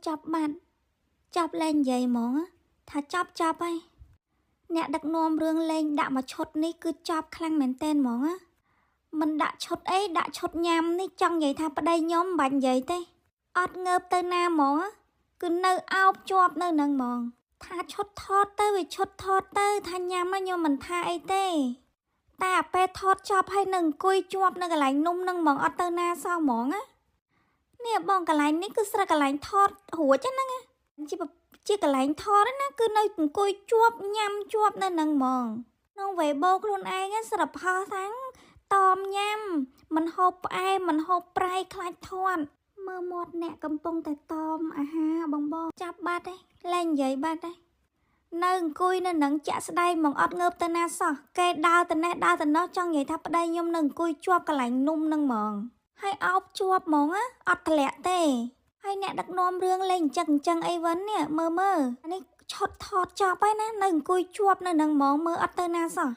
ចាប់បាត់ចាប់លែងនិយាយហ្មងថាចាប់ចាប់ហើយអ្នកដឹកនាំរឿងលេងដាក់មួយឈុតនេះគឺចាប់ខ្លាំងមែនតែនហ្មងណាមិនដាក់ឈុតអីដាក់ឈុតញ៉ាំនេះចង់និយាយថាប្តីខ្ញុំមិនបាច់និយាយទេអត់ងើបទៅណាហ្មងគឺនៅអោបជាប់នៅនឹងហ្មងថាឈុតថតទៅវាឈុតថតទៅថាញ៉ាំខ្ញុំមិនថាអីទេតែអាពេលថតចប់ហើយនឹងអង្គុយជាប់នៅកន្លែងនំនឹងហ្មងអត់ទៅណាសោះហ្មងណានេះបងកន្លែងនេះគឺស្រាប់កន្លែងថតរួចហ្នឹងណាជាកន្លែងថតណាគឺនៅអង្គុយជាប់ញ៉ាំជាប់នៅនឹងហ្មងក្នុងវេបូខ្លួនឯងស្រាប់ផោថាំងតមញ៉ាំមិនហូបផ្អែមមិនហូបប្រៃខ្លាចធាត់មើលមាត់អ្នកកំពុងតែតមអាហារបងបងចាប់បាត់ឯងលែងនិយាយបាត់ឯងនៅអង្គុយនៅនឹងចាក់ស្ដែងហ្មងអត់ងើបទៅណាសោះគេដើរទៅនេះដើរទៅនោះចង់និយាយថាប្តីខ្ញុំនៅអង្គុយជាប់កន្លែងនំនឹងហ្មងហើយអោបជាប់ហ្មងណាអត់ធ្លាក់ទេហើយអ្នកដឹកនាំរឿងលេងអញ្ចឹងអញ្ចឹងអីវិញនេះមើលមើលនេះឈុតថតចប់ហើយណានៅអង្គុយជាប់នៅនឹងហ្មងមើលអត់ទៅណាសោះ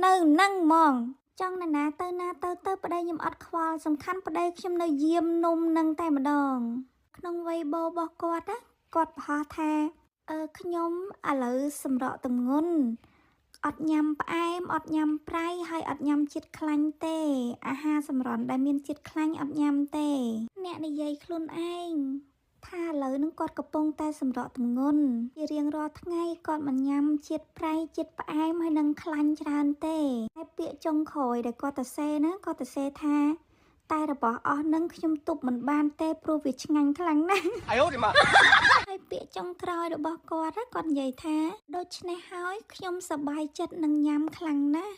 នៅនឹងហ្មងចង់ណានាទៅណាទៅទៅប្តីខ្ញុំអត់ខ្វល់សំខាន់ប្តីខ្ញុំនៅយាមនំនឹងតែម្ដងក្នុងវ័យបោរបស់គាត់ណាគាត់ប្រហោះថាខ្ញុំឥឡូវសម្រក់ទម្ងន់អត់ញ៉ាំផ្អែមអត់ញ៉ាំប្រៃហើយអត់ញ៉ាំជាតិខ្លាញ់ទេអាហារសម្រន់ដែលមានជាតិខ្លាញ់អត់ញ៉ាំទេអ្នកនិយាយខ្លួនឯងថាឥឡូវនឹងគាត់កំពុងតែសម្រក់ទម្ងន់ជារៀងរាល់ថ្ងៃគាត់មិនញ៉ាំជាតិប្រៃជាតិផ្អែមហើយនឹងខ្លាញ់ច្រើនទេតែពាក្យចុងក្រោយដែលគាត់ទៅសេណាគាត់ទៅសេថាតែរបស់អស់នឹងខ្ញុំទប់មិនបានទេព្រោះវាឆ្ងាញ់ខ្លាំងណាស់ 哎呦我的妈！ ហើយពាក្យចុងក្រោយរបស់គាត់ណាគាត់និយាយថាដូច្នេះហើយខ្ញុំសប្បាយចិត្តនឹងញ៉ាំខ្លាំងណាស់